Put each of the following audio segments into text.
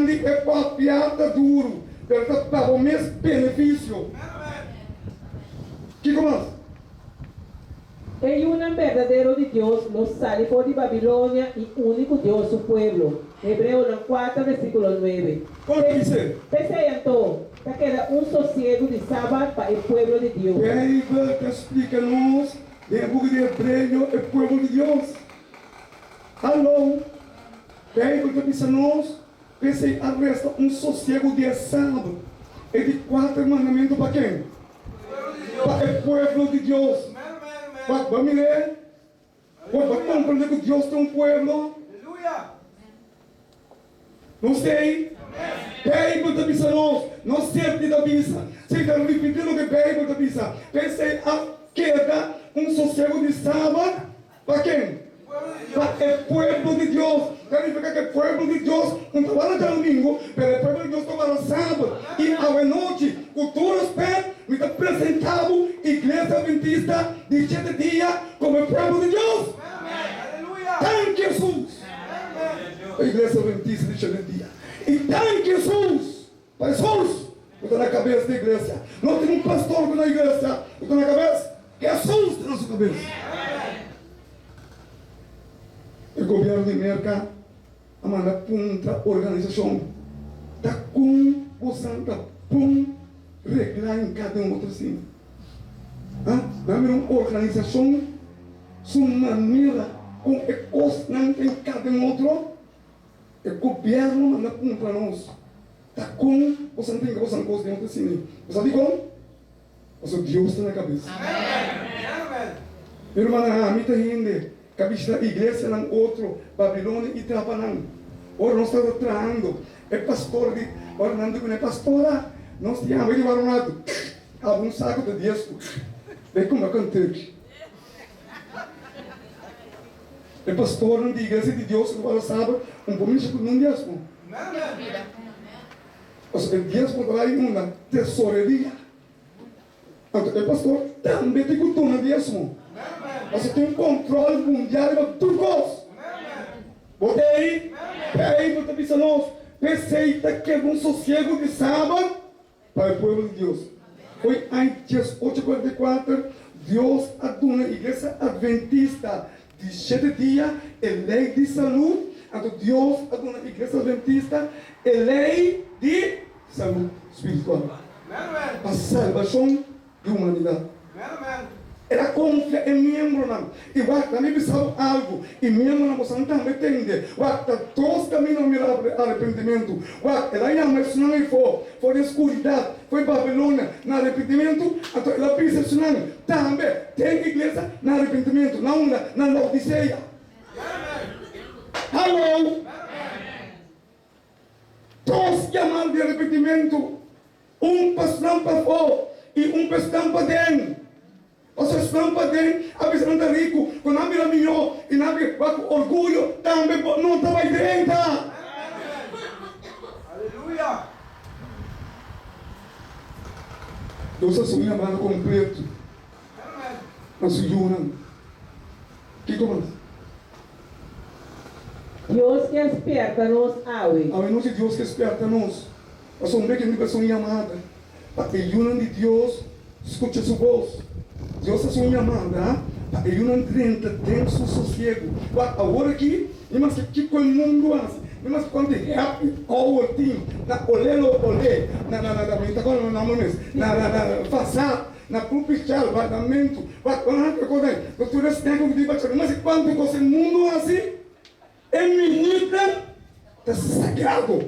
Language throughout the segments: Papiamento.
Nan di e papia ta duru, pero ta pa bo mes benefisio. Kiko mas? E yunan berdadero di Dios lo sali for di Babilonia i uni ku Dios su pueblo. Hebreonan kuater versíkulo nuebe. Kon ta bis'é? P'esei anto, ta keda un sosiegu di sabat pa e pueblo di Dios. Beibel ta splika nos den e buki di Hebreo e pueblo di Dios. Hallo! Beibel ta bisa nos, P'esei a resta un sosiegu di e sabat, e di kuater mandamentu pa ken? Pa e pueblo di Dios. Wak, bo a mir'é? Wak, bo a komprendé ku Dios tin un pueblo? No sei? Beibel ta bisa nos, no Serti ta bisa. Si ta ripití loke Beibel ta bisa. P'esei a keda un sosiegu di sabat Pa ken? Pa e pueblo di Dios. Ta nifica cu e pueblo di Dios no ta wara djadomingo, pero e pueblo di Dios ta wara sabado. Y awenochi, cu tur respet, mi ta presenta bo Iglesia Adventista di Shete Dia como e pueblo di Dios. Danki Jesus pa Iglesia Adventista di Shete Dia. Y danki Jesus pa Jesus cu ta na cabes di iglesia. No tin un pastor cu na iglesia cu ta na cabes. Hesus ta na su kabes. E gobierno di Merka a manda puntra organisashon ta kon bosan ta pon regla hinká den otro asina. Ha? Nan mira un organisashon su manera kon e kosnan ta hinká den otro. E gobierno manda puntra nos ta kon bosan ta hinka bosan kos den otro asina. Bo sa dikon? Pasobra Dios ta na kabes. Mi rumannan, ami ta hende ku a bishitá iglesianan otro, Babilonia i trapa nan. Ora nos tabata trahando, e pastor di, ora nan di ku ne, Pastora, nos tin hamber di wak un ratu. Abri un saku ta diesku, bai kumpra Kentucky. E pastornan di iglesia di Dios ku tabata sabat, un por mishi ku nun diesku. Pasobra e diesmo ta bai unda? Tesoreria. Anto e pastor tambe tin ku duna diesmo. Pasobra tin un kontrol mundial riba tur kos. Bo ta ei? Beibel ta bisa nos, P'esei ta keda un sosiegu di sabat pa e pueblo di Dios. Fo'i aña 1844, Dios a duna Iglesia Adventista Di shete dia e lei di salud, anto Dios a duna Iglesia Adventista e lei di salud spiritual pa salbashon di humanidat. El a konfia e miembronan i wak ta mi bisa bo algu i miembronan bosan tambe tende, wak ta dos kaminda pa mira arepentimentu, wak el a yama esunnan eifó for di e skuridat, for di Babilonia na arepentimentu, anto el a bisa esunnan Tambe den iglesia na arepentimentu. Na unda? Na Laodicea. Hallo! Dos yamado di arepentimentu, un pa esnan pafó i un pa esnan paden. Pasobra esnan paden a bisa nan ta riku, ku nan bira mihó i nan bira ku orguyo, tambe bo no ta bai drenta. Dios a su yamada kompleto na su yunan. Kiko mas? Dios ke spierta nos awe. Awe nochi Dios ke spierta nos. Pasobra un beke mi ta un yamada pa e yunan di Dios skucha su bos. Dios a su un yamada pa e yunan drenta den su sosiegu. Wak, awor aki, mi maske kiko e mundu hasi, mi maske kuantu happy hour tin na olé lo olé, na na na mi ta kòrda nan nòmber mes, na na na fasad, na Club Pichal, Bardamentu, wak, nan hasi e kos ei, nos tur e snack ku tin bachata, mi maske kuantu kos e mundu hasi, e minütnan ta sagrado.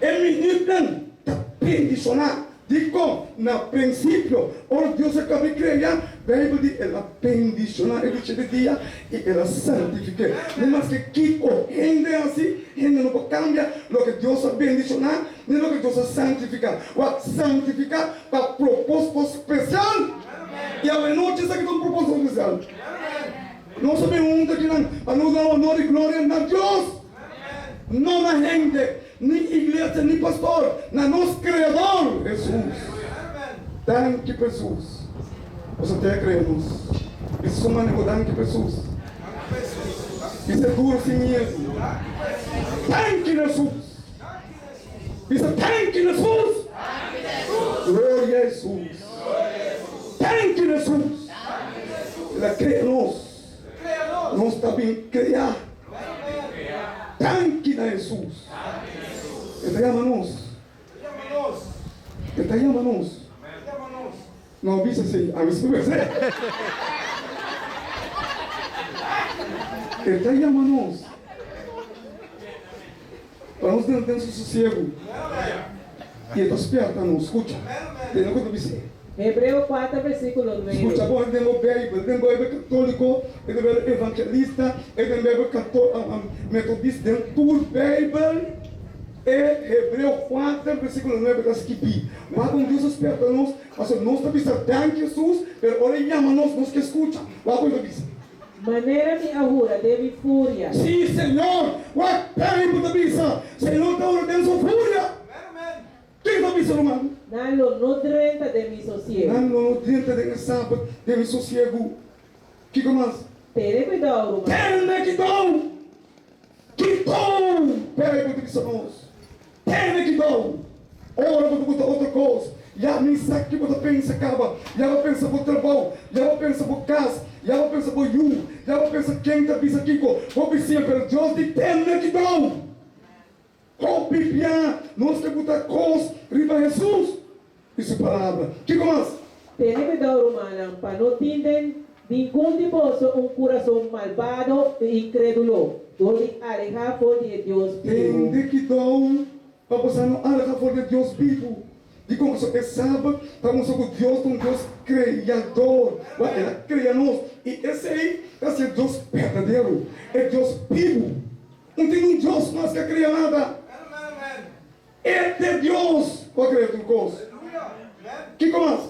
E minütnan ta bendishoná. Dikon? Na prinsipio, ora Dios a kaba di krea, Beibel di el a bendishoná e di shete dia i el a santifik'é. Ni maske kiko hende hasi, hende no por kambia loke Dios a bendishoná ni loke Dios a santifiká. Wak, santifiká pa propósito spesial. I awenochi esaki ta un propósito spesial. Nos a bin huntu akinan pa nos duna honor i gloria na Dios, no na hende, ni iglesia, ni pastor, na nos Kreador, Hesus. Danki pa Hesus, pasobra te a krea nos. Bisa su mane ku danki pa Hesus. Bisa duru sin miedu, Danki na Hesus. Danki Hesus! Gloria Hesus! Danki Hesus! El a krea nos. Nos ta bin krea. Danki na Hesus. E ta yama nos. E ta yama nos. No bisa esei, ami si bisa. E ta yama nos pa nos den den su sosiegu i e ta spierta nos. Skucha, tende ku ta bis'é. Hebreo kuater versíkulo nuebe. Skucha bo den bo Beibel, den Beibel katóliko, den Beibel evangelista, den Beibel metodista, den tur Beibel e Hebreo kuater versíkulo nuebe ta skibí. Wak kon Dios a spierta nos. Pasobra nos ta bisa danki Hesus, pero ora e yama nos, nos ke skucha. Wak ku e ta bisa. Manera mi a hura den mi furia. Sí, Señor, wak Bijbel ta bisa, Señor ta hura den su furia. Ken ta bisa, ruman? Nan lo no drenta den mi sosiegu. Nan lo no drenta den e sabat, den mi sosiegu. Kiko mas? Tene kuidou, ruman. Tene kuidou! Kiko Bijbel ta bisa nos? Tene kidou! Ora bo ta buta otro kos, ya mi sa ki bo ta pensa kaba. Ya bo pensa bo trabou, ya bo pensa bo kas, ya bo pensa bo yu, ya bo pensa ken ta bisa kiko, bo bisiña, pero Dios di tene kidou! Hopi bia nos ta buta kos riba Hesus i su palabra. Kiko mas? Tene kuidou, rumannan, pa no tin den ningun di boso un kurason malbado i inkrédulo dor di alehá for di e Dios bibu. Tende kidou pa boso no alehá for di e Dios bibu. Dikon? Pasobra e Sabat ta mustra ku Dios ta un Dios Kreador. Wak, el a krea nos, i esei ta hasi e Dios berdadero, e Dios bibu. No tin un Dios mas ku a krea nada. E ta Dios ku a krea tur kos. Kiko mas?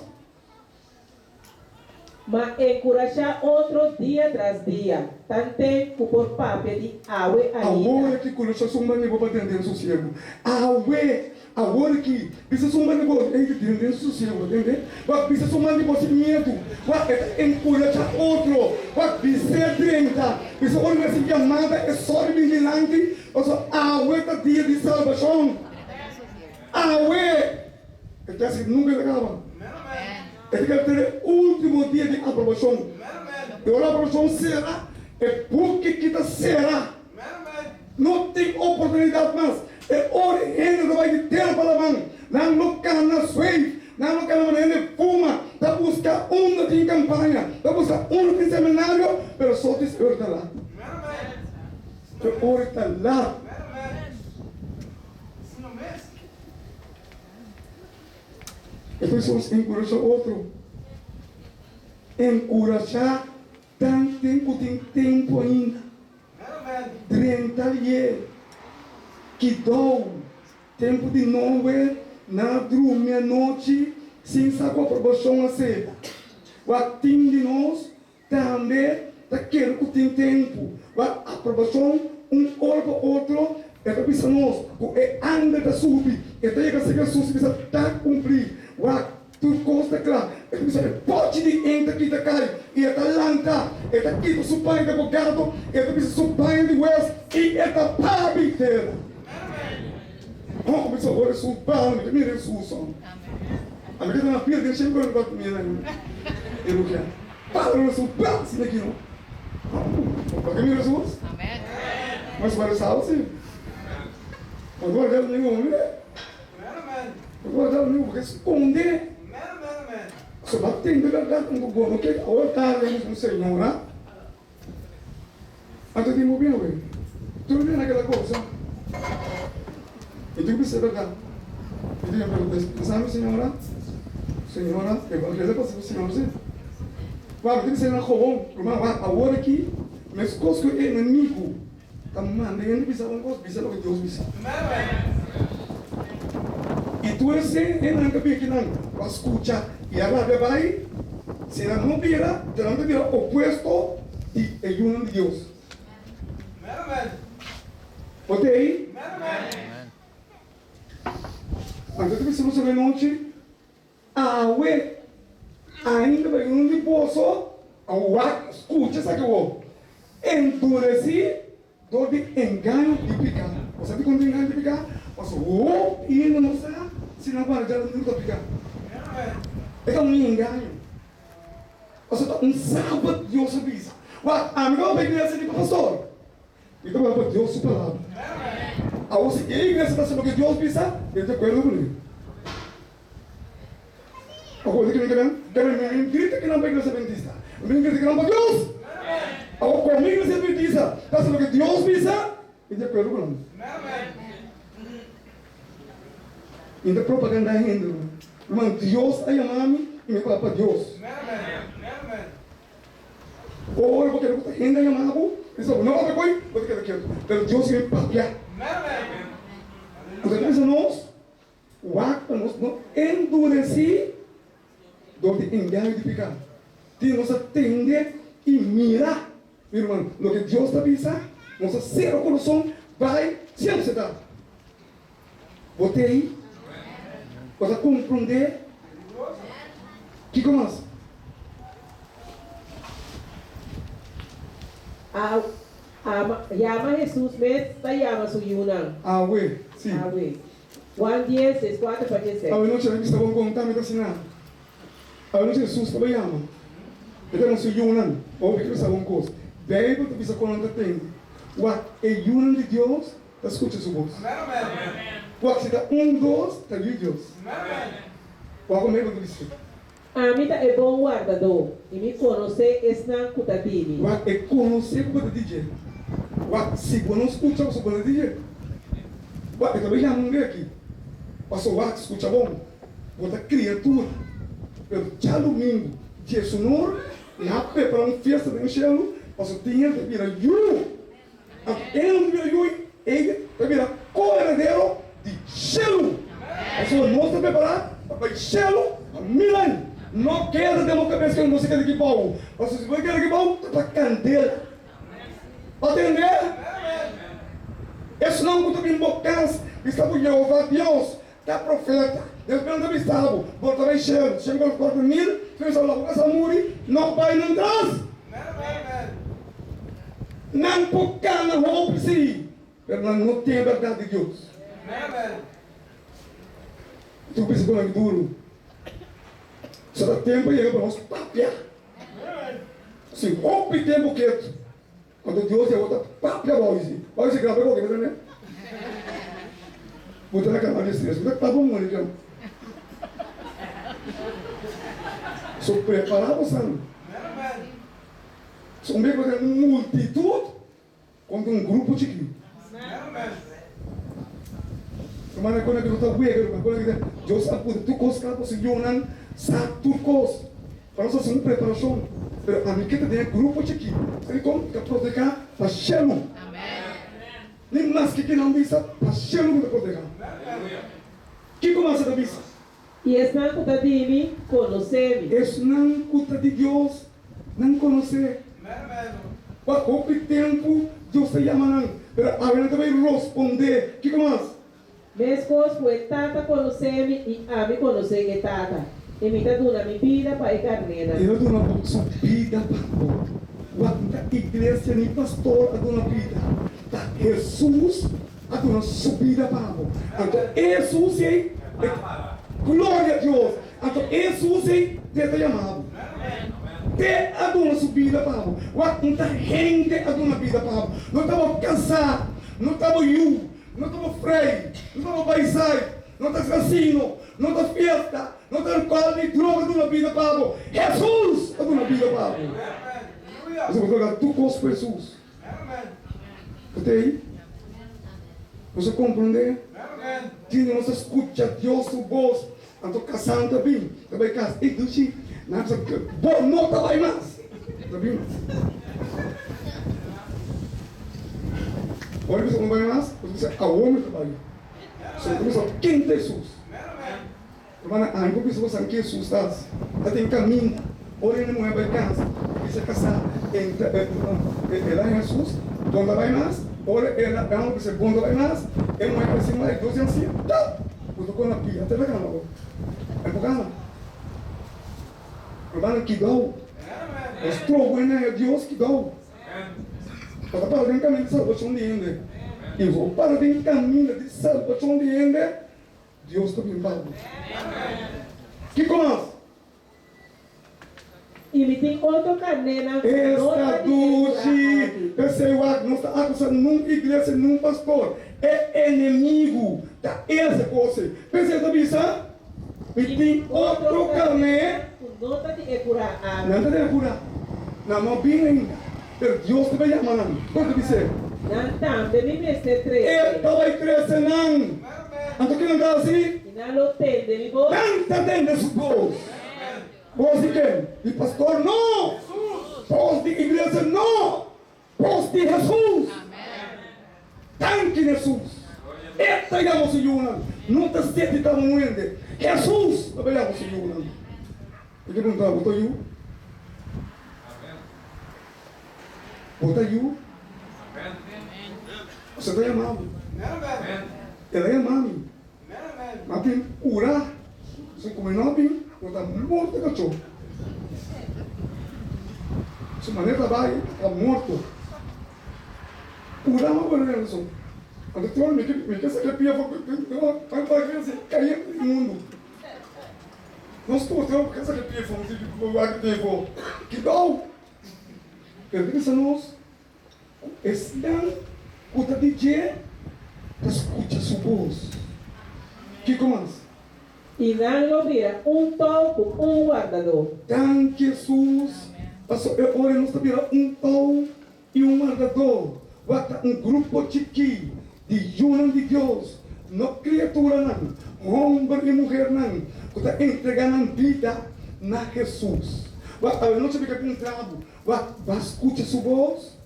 Ma enkurashá otro dia tras dia, tanten ku por papia di awe ainda. Awor aki ku lucha sumba ni bo pa den den sosiegu. Awe, awor aki, bisa sumba ni bo, ey den den sosiegu, tende? Wak bisa sumba ni bo sin miedu. Wak e ta enkurashá otro. Wak bis'é drenta. Bisa ora mi hasi yamada e sòri bin dilanti, pasobra awe ta dia di salbashon. Awe! E ta hasi nunka e ta kaba. E ta keda te e ultimo dia di aprobashon. I ora aprobashon sera, e buki ki ta sera. No tin oportunidat mas. E ora e hende ta bai di tera pa laman, nan lo kana sweif, nan lo kana manera hende fuma, ta buska unda tin kampaña, ta buska unda tin seminario, pero sotis e ora ta lat. E ora ta lat. Efesos enkurashá otro. Enkurashá tanten ku tin tempu ainda. Drenta lié. Kidou. Tempu di Noe, nan a drumi anochi sin sa ku aprobashon a sega. Wak tin di nos Tambe ta kere ku tin tempu pa aprobashon un ora pa otro. E ta bisa nos ku e angel ta subi, e ta yega serka Hesus i bisa, Ta kumplí! Wak, tur kos ta kla. E ta bisa e pochi di en ta kita kai i e ta lanta. E ta kita su paña di abogado, e ta bisa su paña di hues i e ta pabi tera. Oh, mi bisa, ora Hesus baha, mi ta mira Hesus. Ami ta na pia den shelu ora mi ta mira e lugar. Pablo na su plan si na kino. Bo ke mira su? Mas bo sa si. Bo guarda mi hombre. Bo guarda mi porque esconde. So ba tende verdad un bo no ke awor tarde un señora. Anto di bo bien we. Tu bien aquela cosa. Y tu bisa verdad. Y tu pero sabe señora? Señora, evangelio pasa ku señor si. Wak, tin sena gewoon, ruman, wak, awor aki, meskos ku e enemigu ta manda hende bisa un kos, bisa loke Dios bisa. I tur esei hendenan ta bin akinan ku a skucha i a rabia bai, si nan no bira, te nan ta bira opuesto di e yunan di Dios. Bo ta ei? Anto ta bisa boso menochi. Awe, ainda pa un di boso a wak skucha esaki awor, enduresí dor di engaño di piká. Bo sa dikon di engaño di piká? Pasobra hopi hende no sa. Si nan guarda djadumingu ta piká. E ta un engaño. Pasobra ta un sabat Dios a bisa. Wak, ami ta bai pa iglesia di pa pastor. Mi ta bai pa Dios su palabra. Awor si e iglesia ta hasi loke Dios bisa, mi ta di akuerdo kuné. Awor di kinan kinan? Pero mi no grita kinan pa iglesia adventista. Mi grita kinan pa Dios. Awor komo iglesia adventista ta hasi loke Dios bisa, mi ta di akuerdo ku nan. Mi ta propaganda hende, ruman. Ruman, Dios a yama mi i mi papia pa Dios. Ora bo kere ku ta hende a yama bo, bisa bo no papia ku ei, bo ta keda ketu. Pero Dios mi papia. Anto ta bisa nos, wak pa nos no enduresi dor di engaño di piká. Tin nos a tende i mira, mi ruman, loke Dios ta bisa, nos a sera kurason bai siempre ta. Bo t'ei? Bo ta komprondé? Kiko mas? A Ama, yama Hesus mes ta yama su yunan. Awe, si. Awe. Juan dies, dieskuater pa diesseis. Awe nochi nan bisa bon konta mi ta siná. Awe nochi Hesus ta bai yama. E ta yama su yunan. Obi ki bisa bon kos. Beibel ta bisa kon nan ta tende. Wak, e yunan di Dios ta skucha su bos. Wak, si ta un dos, ta yu Dios. Wak kon Beibel ta bisa. Ami ta e bon wardadó, i mi konosé esnan ku ta di mi. Wak, e konosé ku bo ta di dje. Wak, si bo no skucha pasobra bo no ta di dje. Wak, e ta bai yama un be aki. Pasobra wak, skucha bon, bo ta kriatura, pero djadumingu, diesunor, mi a prepará un fiesta den shelu, pasobra tin hende ta bira yu. Anto e no ta bira yu, e ta bira ko-heredero di shelu. Pasobra nos ta prepará pa bai shelu pa mil aña. No keda den bo kabes ku nos a keda aki bou, pasobra si bo a keda aki bou ta pa kandela. Bo tende? Esnan ku ta bin bo kas bisa ku Yehova Dios ta profeta. Despues nan ta bisa bo, bo ta bai shelu. Shen ku 4000, si bo bisa bo kasa muri, no bai nan tras. Nan por cana hopi si, pero nan no tin e berdad di Dios. Tu bisa cu nan duro. So ta tempo a yega pa nos papia. Si hopi tempo ketu, anto Dios di awor ta papia bo si. Bo si graba e boca, bo ta ne? Bo ta na cama di stress, bo ta tapa un moni. So prepara bo san. So un bes bo ten un multitud kontra un grupo chikí. Rumannan kon aki no ta wega ruman kon aki ta Dios a pone tur kos kla pa su yunan sa tur kos pa nos hasi un preparashon pero ami ke ta den e grupo chikí sa dikon mi ta protehá pa shelu ni maske kinan bisa pa shelu mi ta protehá kiko mas e ta bisa. I esnan ku ta di mi, konosé mi. Esnan ku ta di Dios, nan konosé. Pa hopi tempu Dios ta yama nan, pero awe nan ta bai rospondé. Kiko mas? Meskos ku e Tata konosé mi i ami konosé e Tata, i mi ta duna mi bida pa e karnénan. El a duna bo su bida pa bo. Wak ta iglesia ni pastor a duna bida, ta Hesus A duna su bida pa bo. Anto e Hesus ei, e Gloria a Dios! Anto e Hesus ei te ta yama bo. Te a duna su bida pa bo. Wak un ta hende a duna bida pa bo. No ta bo kasá, no ta bo yu, no ta bo frei, no ta bo baisai, no ta kasino, no ta fiesta, no ta alkohol ni droga duna bida pa bo. Hesus a duna bida pa bo. Pasobra bo ta laga tur kos pa Hesus. Bo ta ei? Nos a komprondé? Tin nos a skucha Dios su bos, anto kasá ta bin, ta bai kas. Ey dushi, nan bisa bo no ta bai mas. Ta bin mas. Ora bisa bo no bai mas, bo ta bisa awor mi ta bai. So bo ta bisa ken ta Hesus? Hermana, ami por bisa bo san ke Hesus ta hasi. Ta tin kaminda. Ora hende muhé bai kas, e bisa kasá, el a Hesus, bon ta bai mas. Ora el a homber bisa bon ta bai mas, e muhé ta bisa mai dos di ansia, tap! Bo ta kona pia te ta kama bo. E por kama. Hermana, kidou. Nos trobo hende Dios, kidou. Bo ta para den kaminda di salbashon di hende. I bo para den kaminda di salbashon di hende. Dios ta bin pa bo. Kiko mas? I mi tin otro karnénan ku no Esta ta di e kurá dushi! aki. P'esei wak, nos ta akusá nun iglesia, nun pastor. E enemigu ta ese kos ei. P'esei e ta bisa, Mi I tin otro karné. Ku no ta di e kurá aki. Nan ta den e kurá. Nan no a bin ainda, pero Dios ta bai yama nan. Kon ta bis'é? Nan tambe mi mester trese. E ta bai trese nan. Anto ke nan ta hasi? I nan lo tende mi bos. Nan ta tende su bos. Bos di ken? Di pastor? No! Bos di iglesia? No! Bos di Hesus! Danki Hesus! E ta yama su yunan. No ta seti ta un hende. Hesus ta yama su yunan. Mi ke pregunta, bo ta yu? Bo ta yu? Ose ta yama bo. El a yama mi. Ma tin ura sin ku mi no bin, no ta morto kachó. Su manera ta bai ta morto. Ura no por realisó. Anto tur mi ke mi ke saka pia for pa pa kai mundu. Nos tur ke saka pia for wak pia for kibao. Pero ta bisa nos ku esnan ku ta di dje ta skucha su bos. Kiko mas? I nan lo bira un tou ku un wardadó. Danki Hesus, pasobra e ora nos ta bira un tou i un wardadó. Wak ta un grupo chikí di yunan di Dios, no kriaturanan, hòmber i muhernan ku ta entregá nan bida na Hesus. Wak, awe nochi mi ke puntra bo, Wak, bo a skucha su bos?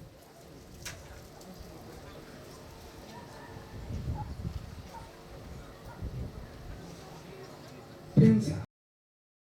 Pensa.